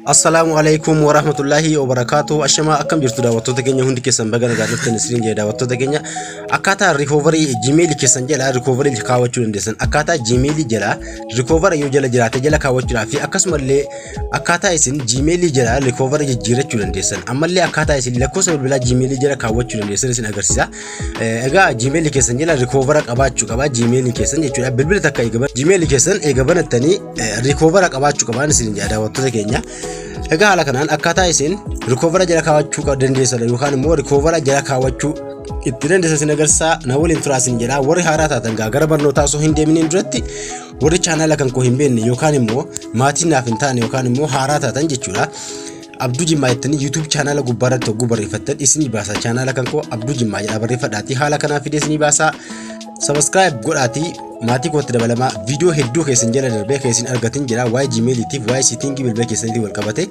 Assalaamu alaikum warahmatullahi wabarakaatu. Ashamaa, akkam jirtu daawwattoota keenya? Hundi keessan baga nagaa dhuftan isiniin jedha. Daawwattoota keenya, akkaataa recovery Gmail keessan jala recovery kaawwachuu dandeessan, akkaataa Gmail jala recovery yoo jala jiraate jala kaawwachuudhaaf fi akkasumallee akkaataa isin Gmail jala recovery jijjiirachuu dandeessan, ammallee akkaataa isin lakkoofsa bilbilaa Gmail jala kaawwachuu dandeessan isin agarsiisa. Egaa Gmail keessan jala recovery qabaachuu qaba Gmail keessan jechuudha. Bilbila takka eega Gmail keessan eega banattanii recovery qabaachuu qabaan isin jedha, daawwattoota keenya. Egaa haala kanaan akkaataa isin recovery jala kaawwachuu dandeessan yookaan immoo recovery jala kaawwachuu itti dandeessan isin agarsiisa. Na waliin turaa isin jedha. Warri haaraa taatan gaa gara barnootaa osoo hin deeminiin duratti, warri chaanaala kan koo hin beekne yookaan immoo maatii naaf hin taane yookaan immoo haaraa taatan jechuudha. Abduu Jimmaa jettanii YouTube chaanaala gubbaa irratti hogguu barreeffattan isinii baasa. Chaanaala kan koo Abduu Jimmaa jedha barreeffadhaati. Haala kanaan fidee isinii baasa. Subscribe godhaatii maatii kootti dabalamaa. Viidiyoo hedduu keessan jala darbee keessan argatin jira. Waa'ee Gmailiitiif, waa'ee setting bilbila keessaniitiin wal qabate,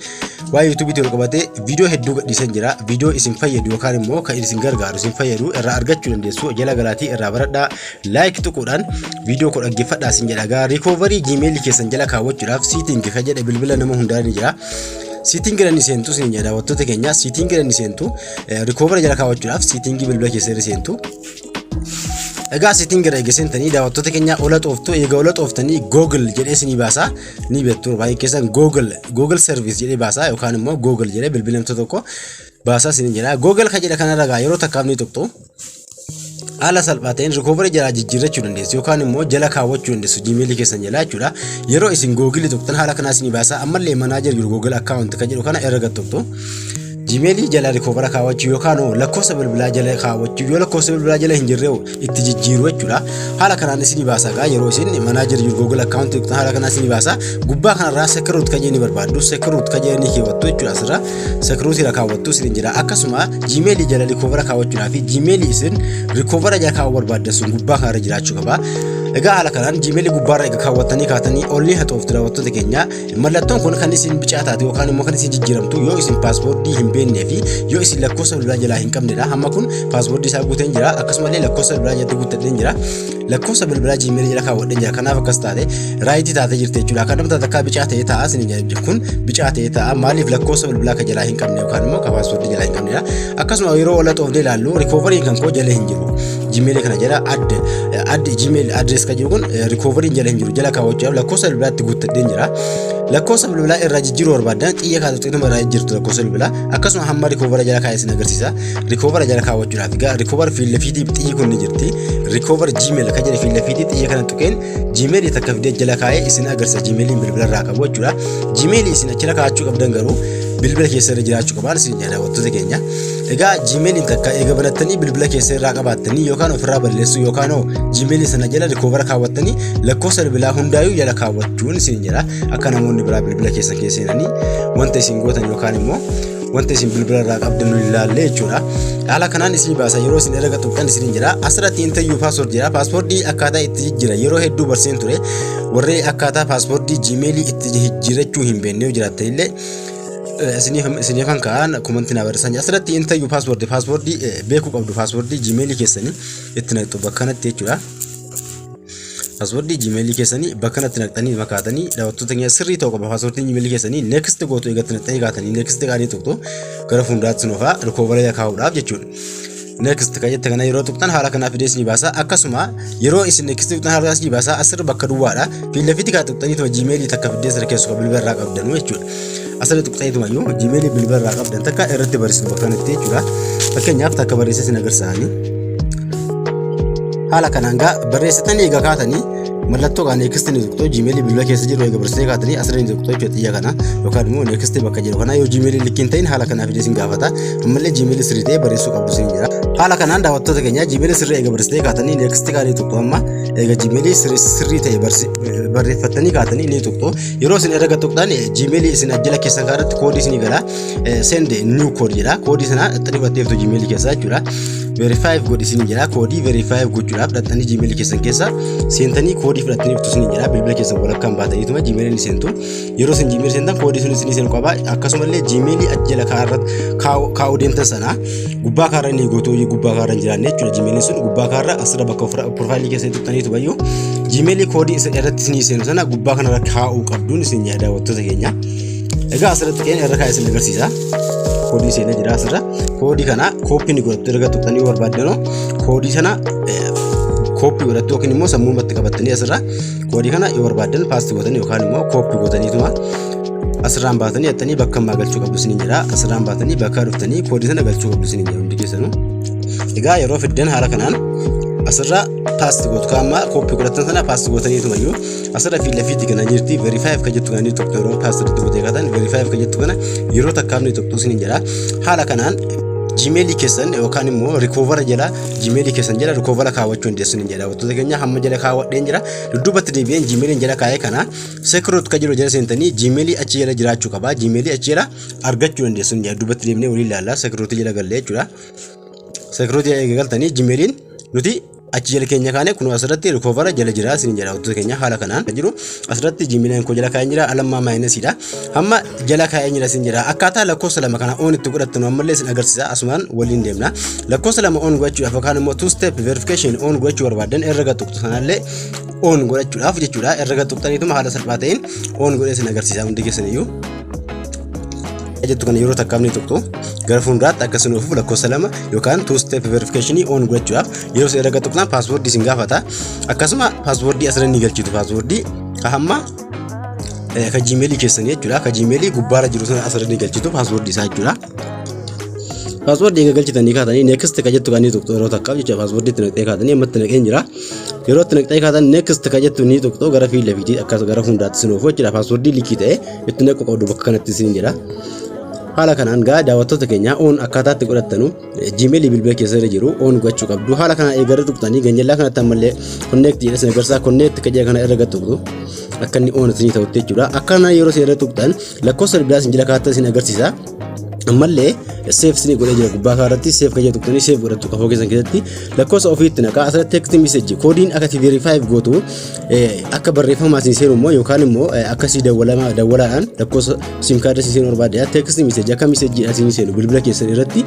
waa'ee YouTubeiitiin wal qabate viidiyoo hedduu gadhiisan jira. Viidiyoo isin fayyadu yookaan immoo kan isin gargaaru, isin fayyadu irraa argachuu dandeessu. Jala galaatii irraa baradhaa. Like tuquudhaan viidiyoo koo dhaggeeffadhaa isin jedha. Gaa recovery Gmailii keessan jala kaawwachuudhaaf setting kan jedhe bilbila nama hundaa ni jira. Setting ni seentu isin jedha, daawwattoota keenya. Setting ni seentu. Recovery jala kaawwachuudhaaf setting bilbila keessan ni seentu. Egaa setting irra eega seentanii, daawwattoota keenya, ola xooftu. Eega ola xooftanii Google jedhee isinii baasa. Ni beektu baay'ee keessan. Google service jedhee baasa yookaan immoo Google jedhee bilbila namta tokko baasaa isin jedha. Google kan jedhe kanarra gaa yeroo takkaaf ni tuqxu. Haala salphaa ta'een recovery jalaa jijjiirrachuu dandeessu yookaan immoo jala kaawwachuu dandeessu Gmail keessan jalaa jechuudha. Yeroo isin Google tuqxan haala kanaa isinii baasa. Ammallee manage your Google account kan jedhu kana irra gad tuqxu. Gmailii jala recovery kaawwachuu yookaan lakkoofsa bilbilaa jala kaawwachuu, yoo lakkoofsa bilbilaa jala hin jirre itti jijjiiruu jechuudha. Haala kanaan isinii baasa. Gaa yeroo isin manage your Google account haala kanaan isinii baasa. Gubbaa kanarraa security kan jedhanii barbaaddu, security kan jedhanii keewwattu jechuudha. Asirra security irra kaawwattu isin jira. Akkasuma Gmailii jala recovery kaawwachuudhaa fi Gmailii isin recovery jala kaawwuu barbaaddan sun gubbaa kanarra jiraachuu qaba. Egaa haala kanaan Gmailii gubbaarra egaa kaawwattanii kaatanii olii haxooftu, daawwattoota keenya. Mallattoon kun kan isin bicaa taate yookaan immoo kan isin jijjiiramtu yoo isin password hin beeknee fi yoo isin lakkoofsa bilbilaa jalaa hin qabnedha. Hamma kun password isaa guuteen jira, akkasumallee lakkoofsa bilbilaa jalatti guuttadheen jira. Lakkoofsa bilbilaa Gmailii jala kaawwadheen jira. Kanaaf akkas taate, right taatee jirti jechuudha. Kan namni takkaa bicaa ta'ee ta'a isin kun bicaa ta'ee ta'a. Maaliif? Lakkoofsa bilbilaa kan jalaa hin qabne yookaan immoo kan password jalaa hin qabnedha. Akkasuma yeroo ola xoofnee ilaallu recoveryn kan koo jala hin jiru. Gmailii kana jala add Gmail address kan jiru kun recoveryn jala hin jiru. Jala kaawwachuudhaaf lakkoofsa bilbilaatti guuttadheen jira. Lakkoofsa bilbilaa irraa jijjiiruu barbaadan xiyya kaatu xinnuma irraa jijjiirtu lakkoofsa bilbilaa. Akkasuma hamma recovery jala kaa'ee isin agarsiisa. Recovery jala kaawwachuudhaaf egaa recovery fiilla fiitii xiyyi kun ni jirti. Recovery Gmail kan jedhe fiilla fiitii xiyya kana tuqeen Gmailii takka fidee jala kaa'ee isin agarsiisa. Gmailiin bilbila irraa qabu jechuudha. Gmailii isin achirra kaa'achuu qabdan garuu bilbila keessa irra jiraachuu qabaan isin jedha, daawwattoota keenya. Egaa Gmailiin takka eega banattanii bilbila keessa irraa qabaattanii yookaan ofirraa balleessuu yookaan hoo Gmailii sana jala recovery kaawwattanii lakkoofsa bilbilaa hundaayyuu jala kaawwachuun isin jedha. Akka namoonni biraa bilbila keessa keessa seenanii wanta isin gootan yookaan immoo wanta isin bilbila irraa qabdan nu ilaalle jechuudha. Haala kanaan isin baasa yeroo isin erga tuqxan isin jira. Asirratti enter your password jira. Password akkaataa itti jijjiira yeroo hedduu barsiin ture. Warri akkaataa password Gmailii itti jijjiirachuu hin beekne yoo jiraattan illee isiniifan ka'an comment naa barreessan. Asirratti enter your password, password beekuu qabdu, password Gmailii keessanii itti naqxu bakka kanatti jechuudha. Password Gmailii keessanii bakka kanatti naqxanii makaatanii, daawwattoota keenya, sirrii ta'uu qaba passwordiin Gmailii keessanii. Next gootu. Eegatti naqxanii kaatanii next qaanii tuqxu, gara fuulduraatti sin oofaa recovery kaa'uudhaaf jechuudha. Next kan jette kana yeroo tuqxan haala kanaa fidee isinii baasa. Akkasuma yeroo isin next tuqxan haala kanaa isinii baasa. Asirra bakka duwwaadha. Fiilla fiiti kaa tuqxanii Gmailii takka fidee sirra keessu kan bilbila irraa qabdanu jechuudha. Asirra tuqxaniituma iyyuu Gmailii bilbila irraa qabdan takka irratti barreessitu bakka kanatti jechuudha. Fakkeenyaaf takka barreessee isin agarsiisanii. Haala kanaan gaa barreessitanii egaa kaatanii mallattoo kaa next ni tuqxu. Gmailii bilbila keessa jiru egaa barreessitanii kaatanii asirra ni tuqxu jechuudha, xiyya kana yookaan immoo next bakka jiru kana. Yoo Gmailii likkiin ta'in haala kanaa fidee isin gaafata. Ammallee Gmailii sirrii ta'e barreessuu qabdu isin jira. Haala kanaan, daawwattoota keenya, Gmailii sirrii egaa barreessitanii kaatanii next kaa ni tuqxu. Amma egaa Gmailii sirrii ta'e barreeffattanii kaatanii ni tuqxu. Yeroo isin erga tuqxan Gmailii isin ajjala keessan kaarratti koodii isinii gala. Send new code jedha. Koodii sana dhaxxanii fudhatteeftu Gmailii keessaa jechuudha. Verify godhi isinii jedha. Koodii verify gochuudhaaf dhaxxanii Gmailii keessan keessa seentanii koodii fudhattanii dhuftu isinii jedha. Bilbila keessan walakkaan baataniituma Gmailii ni seentu. Yeroo isin Gmailii seentan koodii sun isinii seenu qaba. Akkasumallee Gmailii achi jala kaa'uu deemtan sana gubbaa kaarra ni gootu, gubbaa kaarra hin jiraanne jechuudha. Gmailiin sun gubbaa kaarra asirra bakka profile keessatti tuqxaniitu bayyuu Gmailii koodii isa irratti isinii seenu sana gubbaa kanarra kaa'uu qabduun isin jedha, daawwattoota keenya. Egaa asirratti qeen irra kaa'ee isin agarsiisa. Koodii seenee jira asirra. Koodii kana copy ni godhattu erga tuqxanii barbaaddanoo koodii sana copy godhattu yookiin immoo sammuumatti qabattanii asirra koodii kana yoo barbaaddan paste gootanii yookaan immoo copy gootaniituma asirraan baatanii jettanii bakka ammaa galchuu qabdu isiniin jedha. Asirraan baatanii bakka dhuftanii koodii sana galchuu qabdu isiniin jedha hundi keessanuu. Egaa yeroo fiddan haala kanaan asirra paste gootu, kaamma copy godhattan sana paste gootaniitumayyuu asirra fi lafiitti kana jirti, verify ka jettu kana ni tuqxu. Yeroo paste itti gootee kaatan verify ka jettu kana yeroo takkaaf ni tuqxu isiniin jedha. Haala kanaan Gmailii keessan yookaan immoo recovery jala, Gmailii keessan jala recovery kaawwachuu dandeessu isiniin jedha. Wantoota keenya hamma jala kaawwadheen jira. Dudduubatti deebi'een Gmailiin jala kaa'ee kana security ka jiru jala seentanii Gmailii achi jala jiraachuu qaba. Gmailii achi jala argachuu dandeessu isiniin jedha. Dudduubatti deemnee waliin ilaalla. Security jala gallee jechuudha. Security jala galtanii Gmailiin nuti achi jala keenya kaane kun asirratti recovery jala jira isin jedha. Wantoota keenya haala kanaan jiru asirratti Gmailiin koo jala kaa'ee jira, alammaa minusiidha. Hamma jala kaa'ee jira isin jedha. Akkaataa lakkoofsa 2 kana on itti godhattan ammallee isin agarsiisa, asumaan waliin deemna. Lakkoofsa 2 on gochuudhaaf yookaan immoo two step verification on gochuu barbaadan erga tuqxu sanallee on godhachuudhaaf jechuudha. Erga tuqxaniituma haala salphaa ta'een on godhee isin agarsiisa hundi keessaniyyuu. Jettu kana yeroo takkaaf ni tuqxu. Gara fuulduraatti akka isin ofuuf lakkoofsa 2 yookaan two step verification on gochuudhaaf yeroo isin erga tuqxan passwordii isin gaafata. Akkasuma passwordii asirra ni galchitu, passwordii hamma ka Gmailii keessanii jechuudha. Ka Gmailii gubbaarra jiru sana asirra ni galchitu passwordii isaa jechuudha. Passwordii eega galchitanii kaatanii next ka jettu kan ni tuqxu yeroo takkaaf jechuudha. Passwordii itti naqxee kaatanii amma itti naqeen jira. Yeroo itti naqxee kaatan next ka jettu ni tuqxu, gara fiila fiitii akkas gara fuulduraatti isin oofu jechuudha. Passwordii liikii ta'e itti naqu qabdu bakka kanatti isin jedha. Haala kanaan gaa daawwattoota keenya on akkaataatti godhattanu Gmailii bilbila keessa irra jiru on gochuu qabdu. Haala kanaan eegarra tuqxanii ganjallaa kanatti ammallee connect jedha isin agarsiisa. Connect ka jedha kana irra gad tuqxu akka inni on isinii ta'utti jechuudha. Akkana yeroo isin irra tuqxan lakkoofsa bilbilaa isin jala kaattan isin agarsiisa. Ammallee save isinii godhee jira gubbaa kanarratti, save ka jedhu tuqxanii save godhattu. Qafoo keessan keessatti lakkoofsa ofiitti naqaa. Asirratti text message koodiin akka itti verify gootu akka barreeffamaa isin seenu immoo yookaan immoo akkasii dawwalama dawwalaadhaan lakkoofsa SIM cardii isin seenu barbaade text message akka messageiidhaan isin seenu bilbila keessan irratti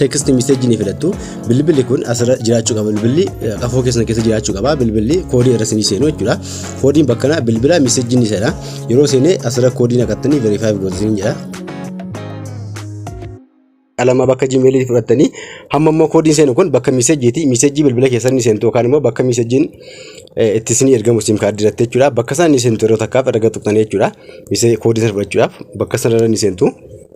text message ni filattu. Bilbilli kun asirra jiraachuu qaba, bilbilli qafoo keessan keessa jiraachuu qaba, bilbilli koodii irra isin seenu jechuudha. Koodiin bakka kana bilbila message ni seena. Yeroo seenee asirra koodii naqattanii verify gootu isin jedha. Alama bakka Gmailii fudhattanii hamma immoo koodiin seenu kun bakka messageiiti. Messageii bilbila keessan ni seentu yookaan immoo bakka messageiin itti isinii ergamu SIM cardii irratti jechuudha. Bakka sana ni seentu yeroo takkaaf erga tuqxanii jechuudha. Koodii sana fudhachuudhaaf bakka sana irra ni seentu.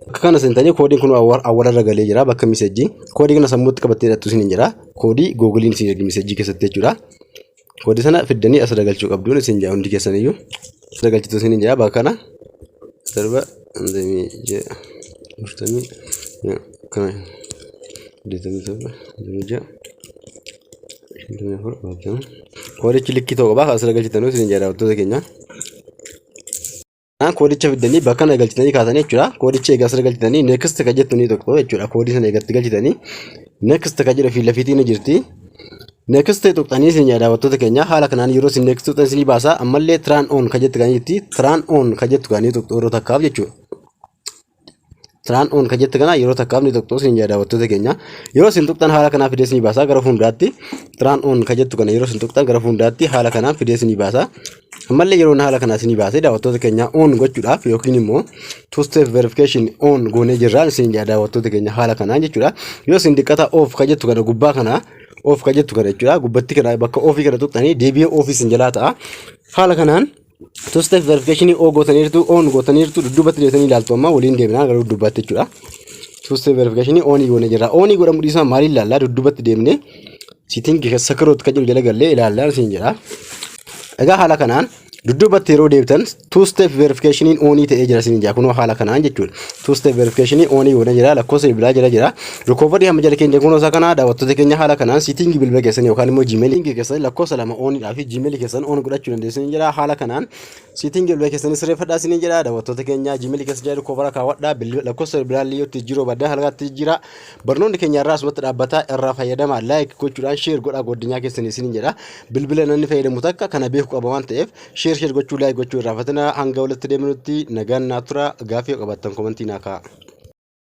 Bakka kana seentanii koodiin kun awwalarra galee jira bakka messageii. Koodii kana sammuutti qabattee hidhattu isiniin jira. Koodii Googleiin isin ergi messageii keessatti jechuudha. Koodii sana fiddanii asirra galchuu qabduun isin jaa hundi keessaniyyuu. Asirra galchitu isiniin jira bakka kana. 7, 26, 40, kana, 87, 26, 54, 40. Koodichi likkii ta'uu qaba. Asirra galchitanuu isin jaa daawwattoota keenya. Koodicha fiddanii bakka kana galchitanii kaasanii jechuudha. Koodicha egaa asirra galchitanii next ka jettu ni tuqxu jechuudha. Koodii sana eegatti galchitanii next ka jedhu fi lafiitii ni jirti. Next tuqxanii isin jaa daawwattoota keenya. Haala kanaan yeroo isin next tuqxan isinii baasa. Ammallee turn on ka jettu kan jirti. Turn on ka jettu kan ni tuqxu yeroo takkaaf jechuudha. Turn on ka jettu kana yeroo takkaaf ni tuqxu isin jaa daawwattoota keenya. Yeroo isin tuqxan haala kanaan fidee isinii baasa gara fuulduraatti. Turn on ka jettu kana yeroo isin tuqxan gara fuulduraatti haala kanaan fidee isinii baasa. Ammallee yeroo haala kanaa isinii baasee daawwattoota keenya on gochuudhaaf yookiin immoo two step verification on goonee jirra isin jaa daawwattoota keenya haala kanaan jechuudha. Yoo isin diqqata off ka jettu kana gubbaa kana off ka jettu kana jechuudha. Gubbatti kana bakka offii kana tuqxanii deebi'ee offii isin jalaa ta'a. Haala kanaan two step verification on gootaniirtu, on gootaniirtu, dudduubatti deebitanii ilaaltu. Amma waliin deemnaa gara dudduubatti jechuudha. Two step verification onii goonee jirra. Onii godhamuu dhiisaa maaliin ilaallaa? Dudduubatti deemnee setting keessa security ka jiru jala gallee ilaallaa isin jedha. Egaa haala kanaan dudduubatti yeroo deebitan two step verification onii ta'ee jira isin jaa kunoo haala kanaan jechuudha. Two step verification onii goonee jira, lakkoofsa bilbilaa jala jira. Recovery hamma jala keenya kunoo isaa kana. Daawwattoota keenya, haala kanaan setting bilbila keessan yookaan immoo Gmailii keessan lakkoofsa 2 oniidhaa fi Gmailii keessan on godhachuu dandeessu jira. Haala kanaan setting bilbila keessanii sirreeffadhaa isin jira. Daawwattoota keenya, Gmailii keessa jira recovery kaawwadhaa, lakkoofsa bilbilaa illee yoo jijjiiruu baddaa halkaatti jijjiira. Barnoonni keenya irraa asumatti dhaabbataa. Irraa fayyadamaa, like gochuudhaan share godhaa godinyaa keessanii isin jedha. Bilbila namni fayyadamu takka kana beekuu qaba waan ta'eef share share gochuu, like gochuu irraa fatina. Hanga walitti deemnutti nagaan naa tura. Gaaffii qabaattan commentii naa kaa'aa.